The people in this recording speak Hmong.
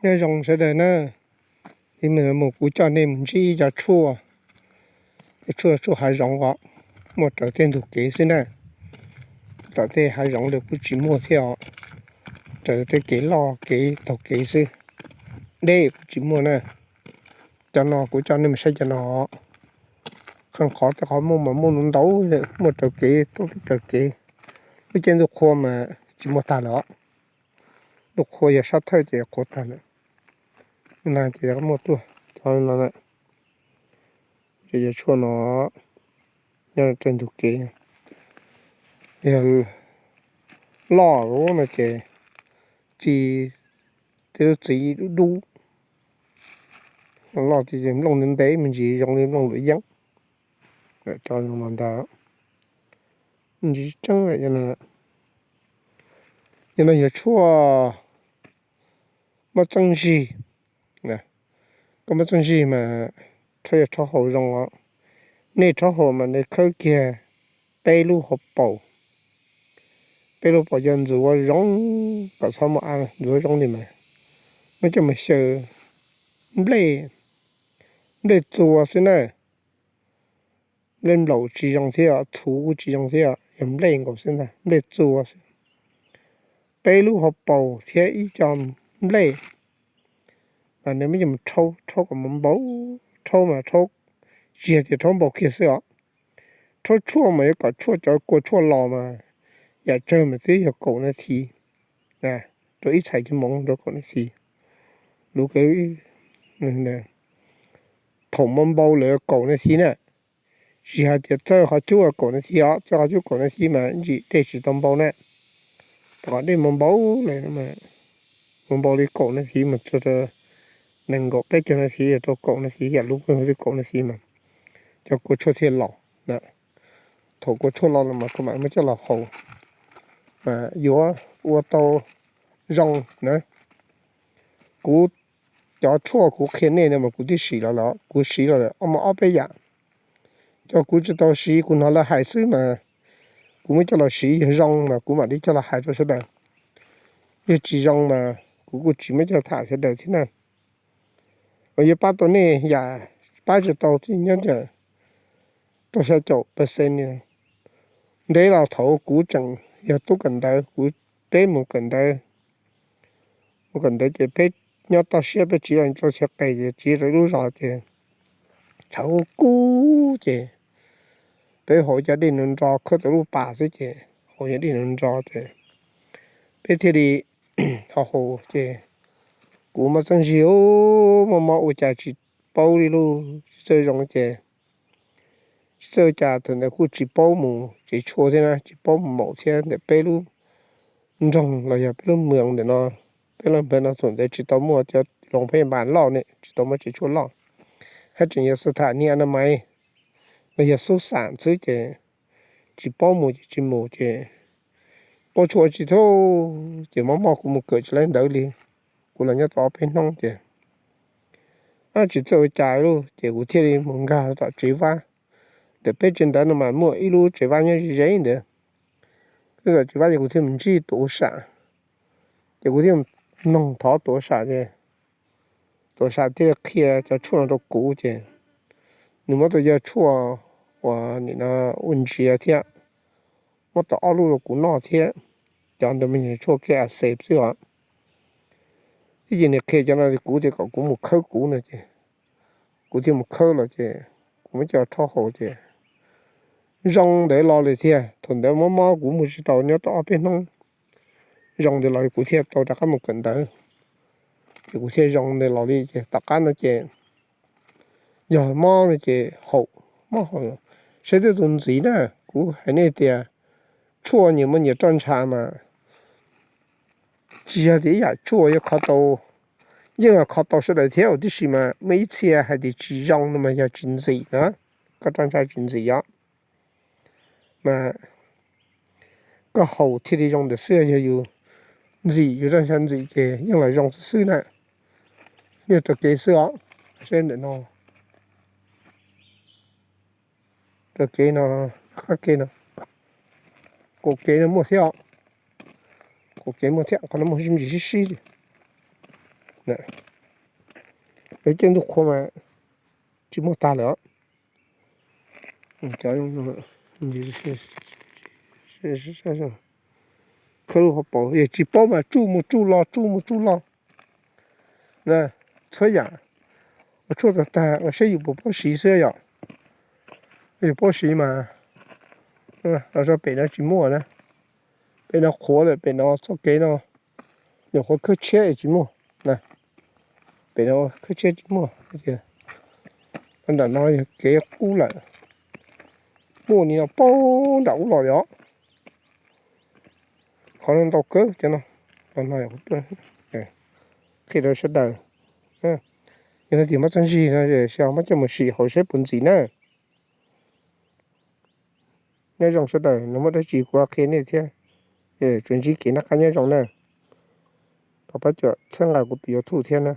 Nyob zoo sawv daws na, ib mus kuv coj nej mus ntsib ib co tshuaj, tshuaj tshuaj hav zoov os, muaj raws tej ntug kev xwb na. Tom tej hav zoov lawm kuj tsis muaj thiab os, raws tej kev loj kev taug kev xwb, deb kuj tsis muaj na. Cov no kuv coj nej mus saib cov no, qhov tej qhov muaj mas muaj ntau ntau, muaj raws kev, raws kev. Lub caij ntuj qhua mas tsis muaj tag lawm os, ntuj qhua yog sab thawj ces qhuav tag lawm. Na ces muaj tuaj cov no, ces yog tshuaj no nyob raws ntug kev, yog loj lawm no ces txi tej lub txiv dub dub, loj ces nplooj ntev ntev me ntsis zoo li nplooj luam yeeb. Tso zoo no ntag, ntsis tseeb. Yog no yog tshuaj mob txeeb zig. Koj mob txeeb zig mas rhaub yog rhaub haus zoo os. Nej rhaub haus mas nej khawb kiag peb lub hauv paus, peb lub paus coj ntxuav zoo, kom txhob muaj av, ntxuav zoo li mas, muab coj mus xyaw nplej, nplej txua xwb na. Nplej nplaum tsis zoo thiab, txhuv kuj tsis zoo thiab, yog nplej nkaus xwb ntag, nplej txua xwb. Peb lub hauv paus thiab ib co nplej, mas nws muab coj mus rhaub, rhaub kom npau, rhaub mas rhaub, tsis yog tias rhaub npau kiag xwb os. Rhaub tshuaj mas yuav kom tshuaj, cov kua tshuaj los mas yam tsawg mas twb yog kaum nas this, rau ib txhais cov moov rau kaum nas this. Lub, thaum npau npau lawm kaum nas this na, tsis hais tias txawj qhov cub kaum nas this os, txawj qhov cub kaum nas this mas ntsim dej tsis tau npau na. Tom qhov dej npau npau lawm, npau npau li kaum nas this mas txog rau nees nkaum peb caug nas this rau kaum nas this, yam lub kawg twb kaum nas this mas cov kua tshuaj thiaj los. Thaum kua tshuaj los lawm mas koj mam muab coj los haus, mas yuav ua tau zoo na. Kuv, cov tshuaj kuv qhia nej no mas kuv twb siv los lawm, kuv siv los lawm ob, muaj ob peb yam. Cov kuv tsis tau siv, kuv hnov lawv hais xwb mas kuv muab coj los siv, yog zoo mas kuv mam li coj los hais rau sawv daws, yog tsis zoo mas kuv kuj tsis muab coj tham sawv daws thiab na. Uas yuav pab tau nej yam pab tsis tau thiab nyob ntawm rau xya caum percent. Ntev los thaum kuv tseem yog tub kawm ntawv, kuv, peb mus kawm ntawv, mus kawm ntawv ces peb nyob toj siab, peb tsiv los rau txhia qes ces tsiv rau ib lub zos ces tshav kub kub ces peb haus cov dej nrov nrov khawb tau lub pas xwb ces haus cov dej nrov nrov ces peb thiaj li ho haus ces kuv mob txeeb zig, mob mob ua cas tsis paub li lauj, tsis txawj zoo ces tsis txawj ua cas, thaum ntawd kuj tsis paub mus tsev tshuaj thiab na, tsis paub mus maum thiab. Ntawm peb lub nroog los yog peb lub moos ntawm no, peb lub nroog no thaum ntawd tsis tau muaj cov loos phab yaj npas loj ne, tsis tau muaj tsev tshuaj loj, haj tseem yog xas tham nias na maiv los yog xub xam xwb ces tsis paub mus ces tsis mus ces paub tshuaj tsis thub ces mob mob kuv mus kawm tsis laib ntawv li. Kuv los nyob tau ob peb hnub ces tsis txawj ua cas li ces kuv thiaj li mus nkag tom tsev vab. Ntawm peb tsev ntawd no mas muaj ib lub tsev vab nyob ze ze ntawd. Tom tsev vab ces kuv thiaj mus ntsib tus ua sam, ces kuv thiaj noog thov tus ua sam ces tus ua sam thiaj li qhia cov tshuaj no rau kuv ces nws muab tau yog tshuaj uas nim no ua ntsiav thiab, muab tau ob lub rau kuv noj thiab. Cov ntawd mas yog tshuaj kev a xes xwb os. Ib ces nws qhia cov no kuv tias kom kuv mus khawb kuv no ces kuv thiaj mus khawb los ces kuv muab coj rhaub haus ces zoo ntawd los li thiab. Thaum ntawd mob mob kuv mus tsis tau nyob tau ob peb hnub, zoo ntawd los kuv thiaj tau rov qab mus kawm ntawv, ces kuv thiaj zoo ntawd los li ces tom qab no ces yog mob no ces haus, mob haus, saib tej tus ntxiv na. Kuv hais nej tias tshuaj nyias muaj nyias roj ntsha mas tsis yog tias ib yam tshuaj yuav kho tau, yeej los kho tau sawv daws thiab tib si mas muaj ib txhia hais tias tsis zoo no mas yog tsis ntxim na, koj roj ntsha tsis ntxim os. Mas koj haus thiaj li zoo ntawm xwb, yog yus ntxim, yus roj ntsha ntxim ces yeej los zoo xwb xwb na. Yog raws kev xwb os. Seb ntawm no, raws kev no, qab kev no, kaum kev no muaj thiab os. Kaum kev muaj thiab, qhov no muaj me ntsis sib sib li. Lawv caij ntuj qhua mas tsis muaj tag lawm os. Khawb lub hauv paus, yog tsis paub mas tsuj mus tsuj los tsuj mus tsuj los. Txhua yam ua tshuaj tag tag ua saib yus puas paub siv xwb yom. Yus paub siv mas, los rau pem no tsis muaj na. Pem no qhuav lawm, pem no txoj kev no nyuam qhuav khawb tshiab es tsis muaj. Pem no khawb tshiab tsis muaj. Nram no yog kev qub lawm. Muaj nim no paub nram ub los li os. Qhov no ntau kawg cov no. Qhia rau sawv daws, yog leej twg muaj txoj ncig no xyov muab coj mus sim hauv saib puas ntxim na. Nyob zoo sawv daws, no muaj dab tsi kuv qhia nej thiab. Tsuas ntsib kev noj qab nyob zoo na. Thov pab cuam txhawb nqa kuv tus YouTube thiab na.